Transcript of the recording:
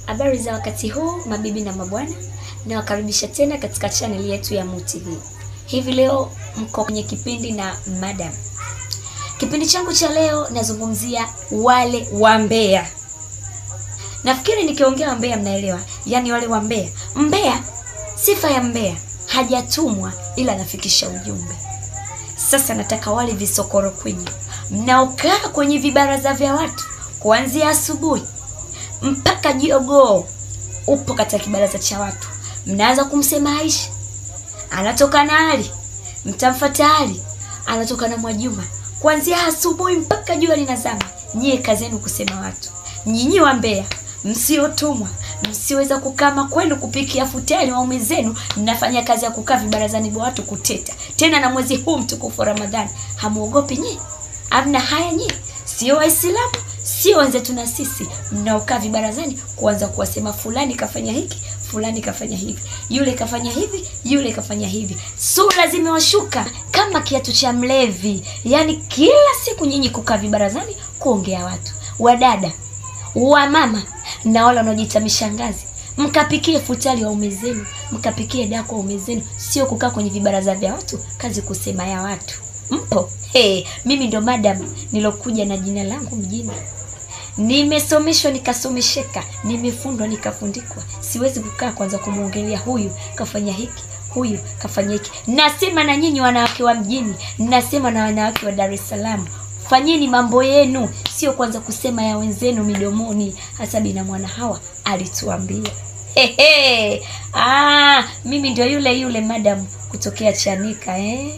Habari za wakati huu mabibi na mabwana, nawakaribisha tena katika channel yetu ya MUTV. Hivi leo mko kwenye kipindi na madam. Kipindi changu cha leo nazungumzia wale wambea. Nafikiri nikiongea wambea mnaelewa, yaani wale wambea. Mbea, sifa ya mbea, hajatumwa ila anafikisha ujumbe. Sasa nataka wale visokoro kwenye mnaokaa kwenye vibaraza vya watu kuanzia asubuhi mpaka jiogoo, upo katika kibaraza cha watu, mnaanza kumsema Aisha anatoka na Ali, mtamfuata Ali anatoka na Mwajuma, kuanzia asubuhi mpaka jua linazama. Nyie kazi yenu kusema watu. Nyinyi wambea msiotumwa, msiweza kukama kwenu kupikia futari waume zenu, mnafanya kazi ya kukaa vibarazani vya watu kuteta. Tena na mwezi huu mtukufu Ramadhani, hamuogopi nyie? Hamna haya nyie? Sio Waislamu, sio wenzetu na sisi mnaokaa vibarazani kuanza kuwasema fulani kafanya hiki, fulani kafanya hivi, yule kafanya hivi, yule kafanya hivi. Sura zimewashuka kama kiatu cha mlevi. Yaani kila siku nyinyi kukaa vibarazani kuongea watu. Wadada, wamama na wale wanaojiita mishangazi, mkapikie futari waume zenu, mkapikie daku waume zenu, sio kukaa kwenye vibaraza vya watu kazi kusema ya watu. Mpo? Hey, mimi ndo madam nilokuja na jina langu mjini. Nimesomeshwa nikasomesheka, nimefundwa nikafundikwa. Siwezi kukaa kwanza kumuongelea huyu kafanya hiki, huyu kafanya hiki. Nasema na nyinyi wanawake wa mjini, nasema na wanawake wa Dar es Salaam, fanyeni mambo yenu, sio kwanza kusema ya wenzenu midomoni. Hasa bina mwana Hawa alituambia. Hehe. Ah, mimi ndio yule yule madam kutokea Chanika, eh?